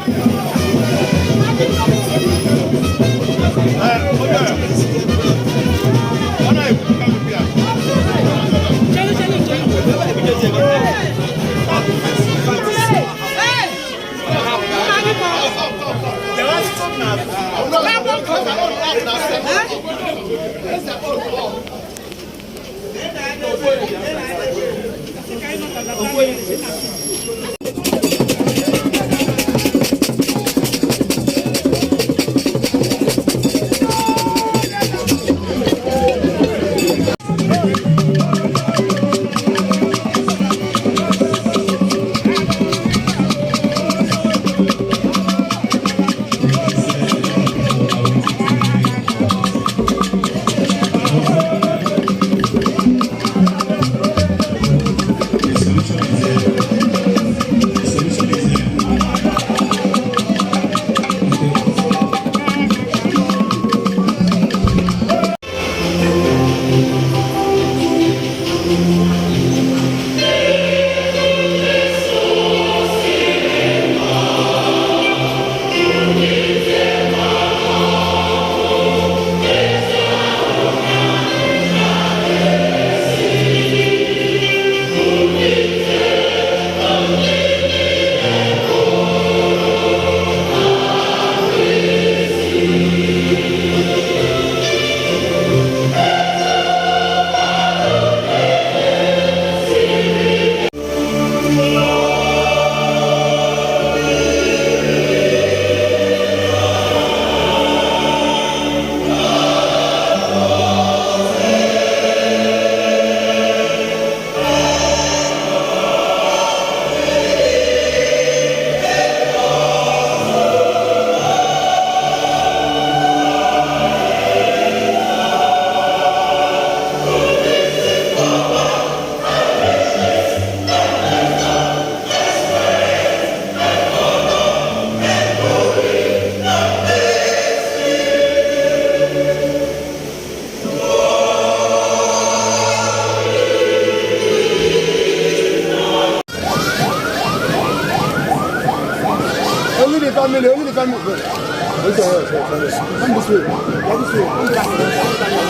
The solution is there. The solution is there. Only the family, only the family. Wait, wait, wait, wait. Come this way. Come this way.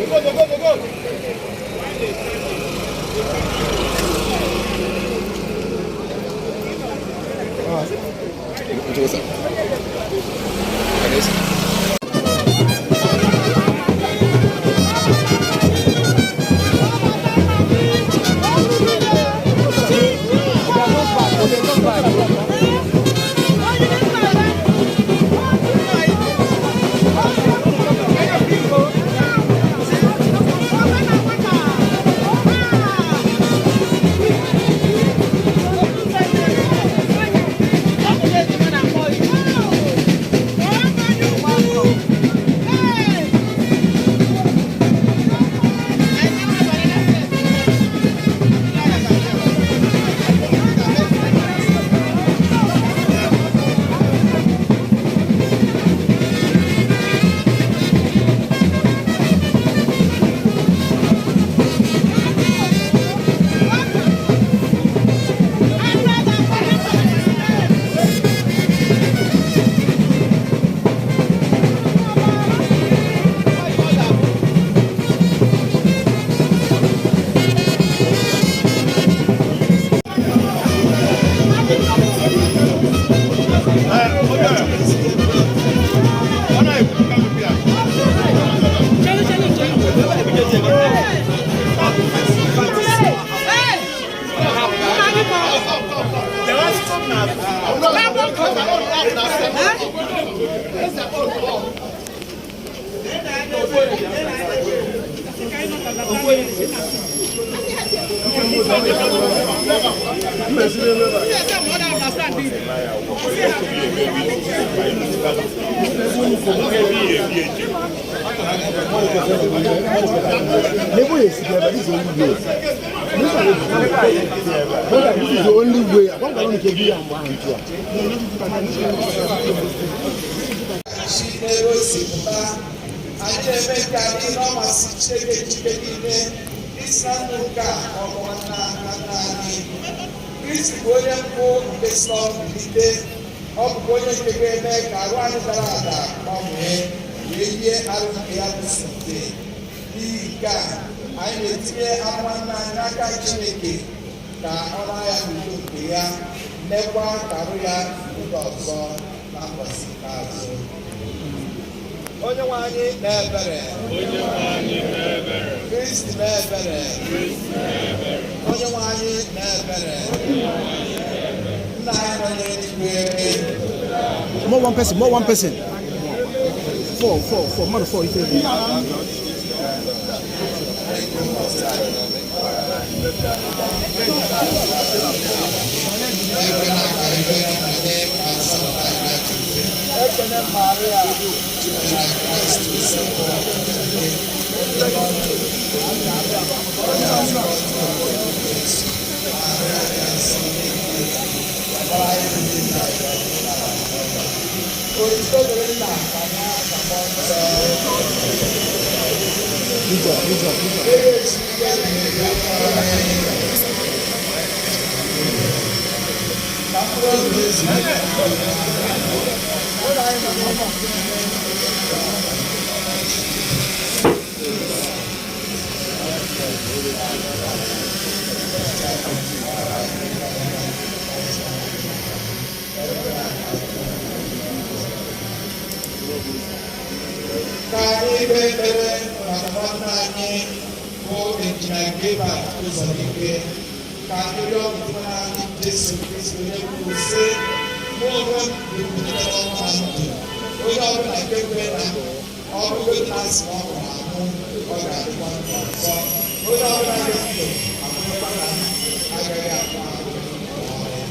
Go, go, go, go, go. Nebo is there, but this is the only way. This is the only way. I can't go to be and one here. laghachi n'ebe o si pụta. Anyị na-eme nke a n'ihi na ọ masịrị Chineke Chike niile isi na ndụ nke a ọbụ nna nna nna anyị. Kristi bụ onye mbụ nke si n'ọnwụ bilite. Ọ bụkwa onye nke ga-eme ka arụ anyị dara ada gbanwee wee yie arụ nke ya bụ site. N'ihi nke a, anyị na-etinye arụ nwanne anyị n'aka Chineke ka ọ laa ya n'udo nke ya, mekwa ka arụ ya oge ọzọ na mbọsị ikpeazụ. Onye nwe anyị na-ebere. Kristi na-ebere. Onye nwe anyị na-ebere. Nna anyị nọnyere n'igwe. More one person, more one person. Four, four, four, more than four. Ife. Ekene Maria. Otuto dịrị nna na nwa na mmụọ nsọ. Good job, good job, good job. Ebe ezumike na-eme ka mkpụrụ obi ezu ike. Ụlọ anyị nọ n'ụlọ. Ka anyị kpee ekpere maka nwanne anyị bụ Injinia Gilbert Ụzọdike. Ka anyị rịọ nna anyị Jesu Kristi onye kwuru sị, "Mụ onwe m bụ mbilite n'ọnwụ na ndụ. Onye ọbụla nke kwere na m, ọ bụrụgodị na asị na ọ nwụrụ anwụ, ọ ga-adịkwa ndụ ọzọ. Onye ọbụla dị ndụ ma kwerekwa na m agaghị anwụ anwụ ma ọlị."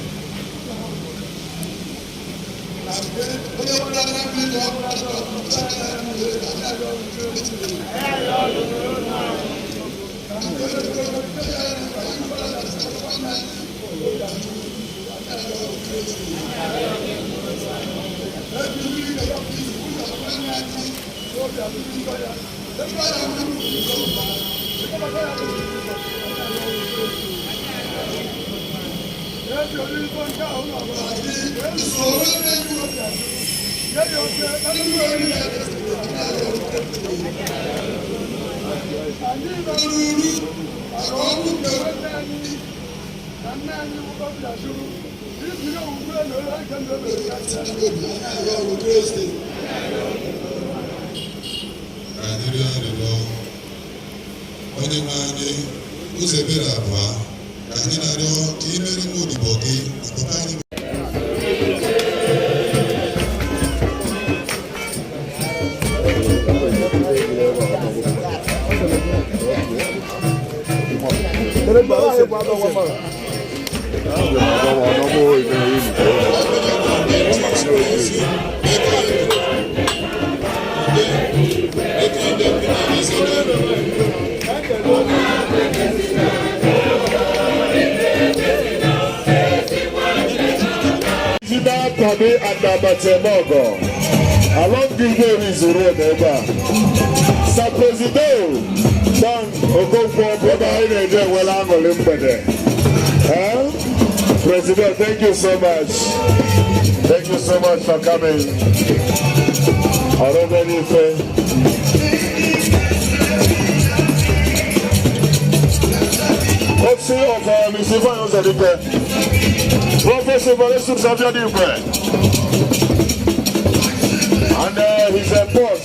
Ka anyị rịọ arịrịọ. Onye nwe anyị, ụzọ ebere abụọ ka anyị na-arịọ ka ị mere nwa odibo gị na papa anyị. Jida Kwabi Adabatemogo along the Igwe Road ebe a. Sir Presido Don Okonkwo bụ ebe anyị na-eje enwela aṅụrị mgbede. Eh? President, thank you so much. Thank you so much for coming. Ọrụ ife. Courtesy of Mr. Ifeanyi Uzodike, Professor Valesum Xavier Dibwe, and his boss,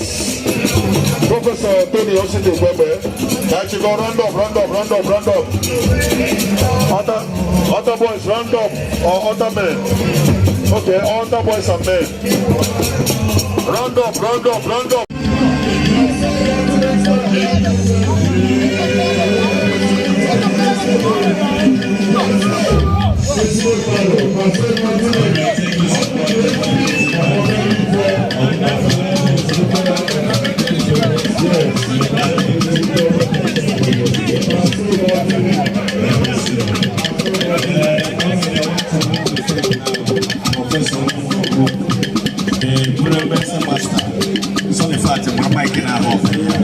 Professor Tony Osite Gwebe. That you go round up, round up, round up, round up. Other boys, round up, or other men. Okay, other boys and men. Round up, round up, round up. Professor, the Medicine Master. Mic na-abụ ọfụ ya.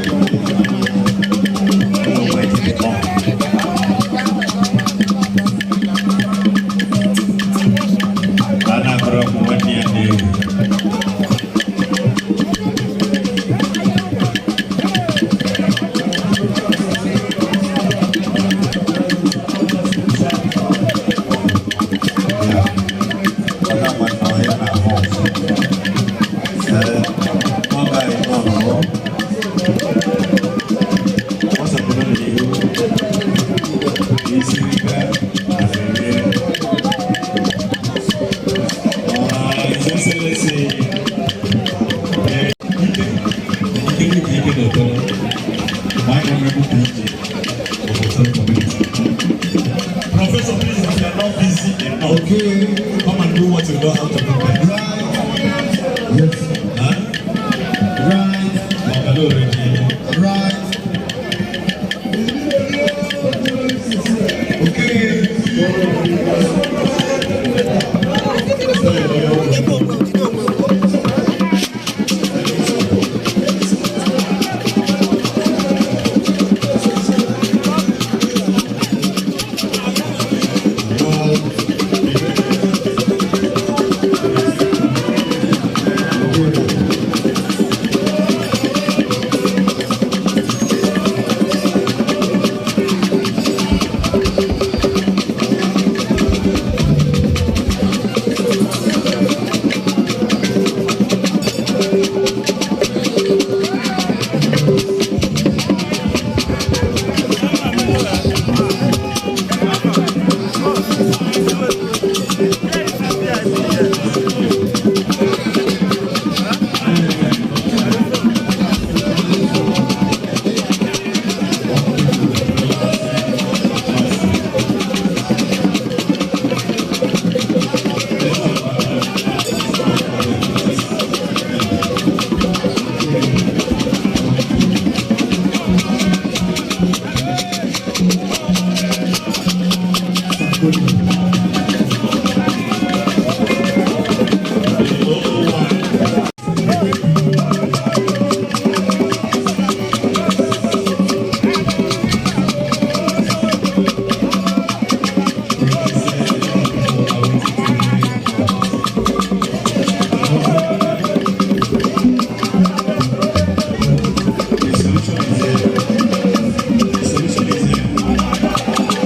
Mic dị on. Ka a na-agụrụ ọkụ nwanne ya n'egwu. Professor, please, if you are not busy enough, Okay. come and do what you know how to do best. Right. Yes. Huh? Right. Ọ̀gá already. Right. Okay. The solution is here. The solution is here.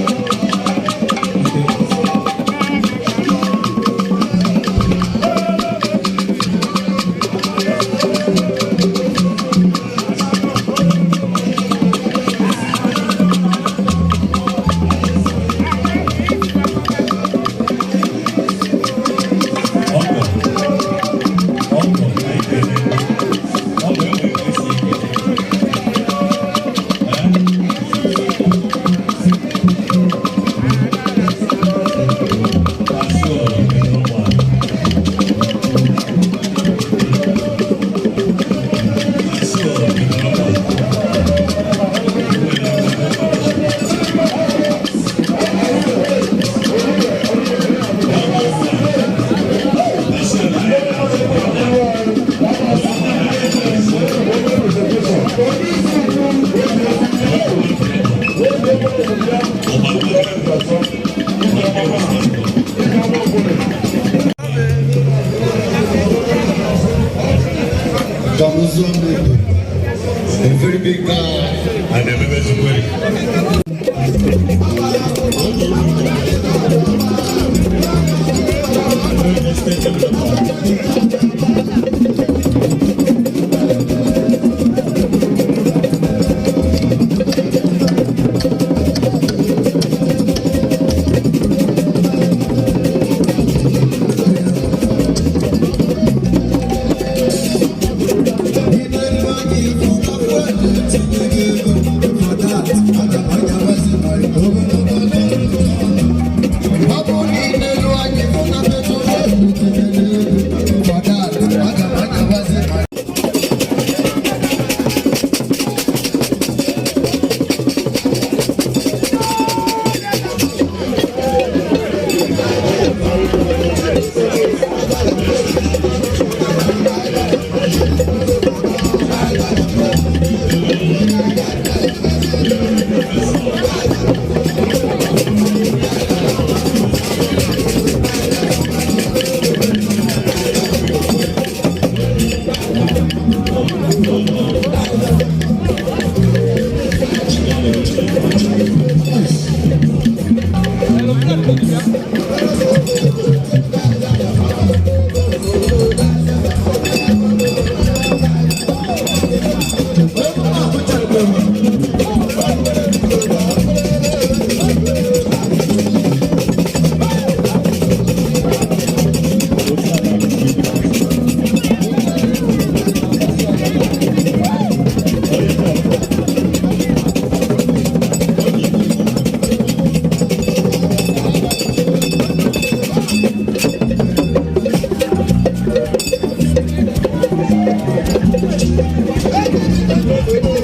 Ọgọ, ọgọ, anyị ga-eme. Ọgọ enweghị esi ike. Kamuzombe, a very big guy. And the members were Thank Thank